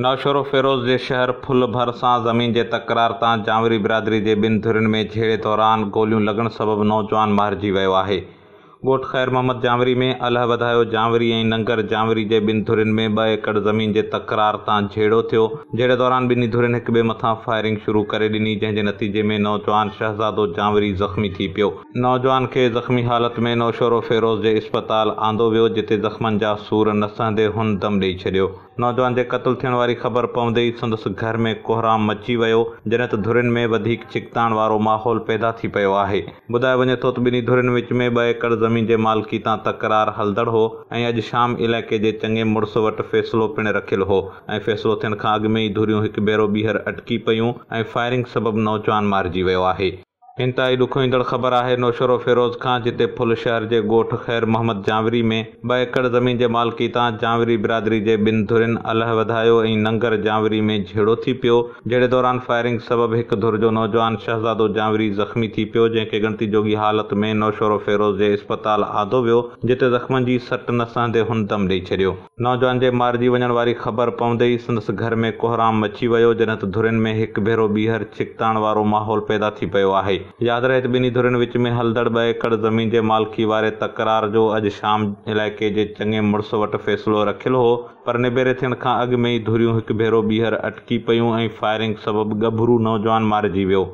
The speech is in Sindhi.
نوشهروفيروز جي شهر ڦل ڀرسان زمين جي تڪرار تان جانوري برادري جي ٻن ڌرين ۾ جهيڙي دوران گوليون لڳڻ سبب نوجوان مارجي ويو آهي. ڳوٺ خير محمد جانوري ۾ الهه وڌايو جانوري ۽ ننگر جانوري جي ٻن ڌرين ۾ ٻه ايڪڙ زمين جي تڪرار تان جهيڙو ٿيو. جهيڙي دوران ٻنهي ڌرين هڪ ٻئي مٿان فائرنگ شروع ڪري ڏني، جنهن جي نتيجي ۾ نوجوان شهزادو جانوري زخمي ٿي پيو. نوجوان کي زخمي حالت ۾ نوشهروفيروز جي اسپتال آندو ويو، جتي زخمن جا سور نه سهندي هن دم ڏئي ڇڏيو. نوجوان جي قتل ٿيڻ واري خبر پوندي ئي سندس گهر ۾ ڪوهرام مچي ويو، جڏهن ته ڌرين ۾ وڌيڪ ڇڪتاڻ وارو ماحول پيدا ٿي پيو آهي. ٻڌايو وڃي ٿو ته ٻنهي ڌرين وچ ۾ ٻه ايڪڙ زمين جي مالڪي تان تڪرار هلندڙ هو ۽ اڄ شام علائقي جي چڱي مڙس وٽ فيصلو پڻ رکيل هو ۽ فيصلو ٿيڻ کان اڳ ۾ ئي ڌريون هڪ ڀيرو ٻيهر اٽڪي پيون ۽ فائرنگ سبب نوجوان مارجي ويو آهي. انتهائي ڏکوئيندڙ خبر آهي نوشهروفيروز کان جتي ڦل شهر جي ڳوٺ خير محمد جانوري ۾ ٻه ايڪڙ زمين جي مالڪي تان جانوري برادري جي ٻن ڌرين الهه وڌايو ۽ ننگر جانوري ۾ جهيڙو ٿي پيو جهيڙي دوران فائرنگ سبب هڪ ڌر جو نوجوان شهزادو جانوري زخمي ٿي پيو جنهن کي ڳڻتي جوڳي حالت ۾ نوشهروفيروز جي اسپتال آندو ويو جتي زخمن جي سٽ نه سهندي هن دم ڏئي ڇڏيو. نوجوان جي مارجي وڃڻ واري خبر پوندي ئي سندس گهر ۾ ڪوهرام مچي ويو، جڏهن ته ڌرين ۾ هڪ ڀيرو ٻيهر ڇڪتاڻ وارو ماحول پيدا ٿي پيو آهي. ياد رهي ته ٻنهي ڌرين وچ ۾ هلندڙ ٻه ايڪڙ زمين جي مالڪي واري تڪرار جو اڄ شام علائقي جي چڱي مڙس وٽ فيصلو رکيل هو پر نبيري ٿيڻ کان اڳ ۾ ئي ڌريون هڪ ڀيرو ٻيهر اٽڪي پيون ۽ فائرنگ سبب ڳڀرو نوجوان مارجي ويو.